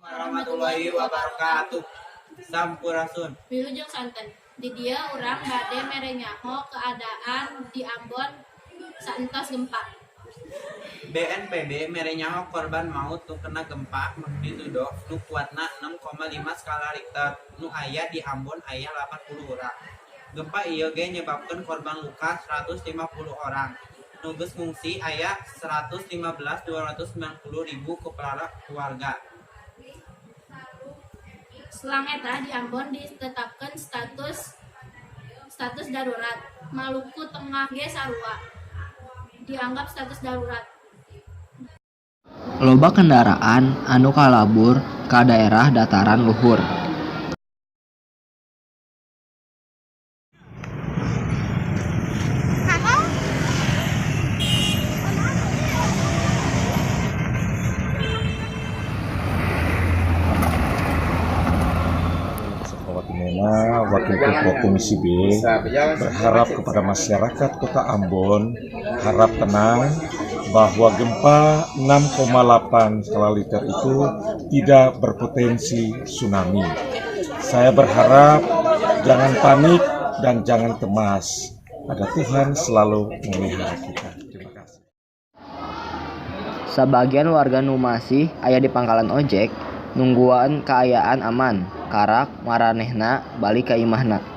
Warahmatullahi wabarakatuh. Sampurasun. Wilujeng sonten. Di dieu urang bade mere nyaho keadaan di Ambon saentos gempa. BNPB mere nyaho korban maut nu kena gempa magnitudo nu kuatna 6,5 skala Richter nu aya di Ambon aya 80 urang. Gempa ieu ge nyebabkeun korban luka 150 orang. Nu geus ngungsi aya 115.290 ribu kepala keluarga. Selang eta di Ambon ditetapkeun status status darurat. Maluku Tengah ge sarua dianggap status darurat. Loba kendaraan anu kalabur ka daerah dataran luhur. Wattimena, Wakil Ketua Komisi B, berharap kepada masyarakat Kota Ambon, harap tenang bahwa gempa 6,8 skala Richter itu tidak berpotensi tsunami. Saya berharap jangan panik dan jangan cemas. Ada Tuhan selalu memelihara kita. Terima kasih. Sabagian warga nu masih aya di pangkalan ojek nungguan kaayaan aman karak maranehna balik ka imahna.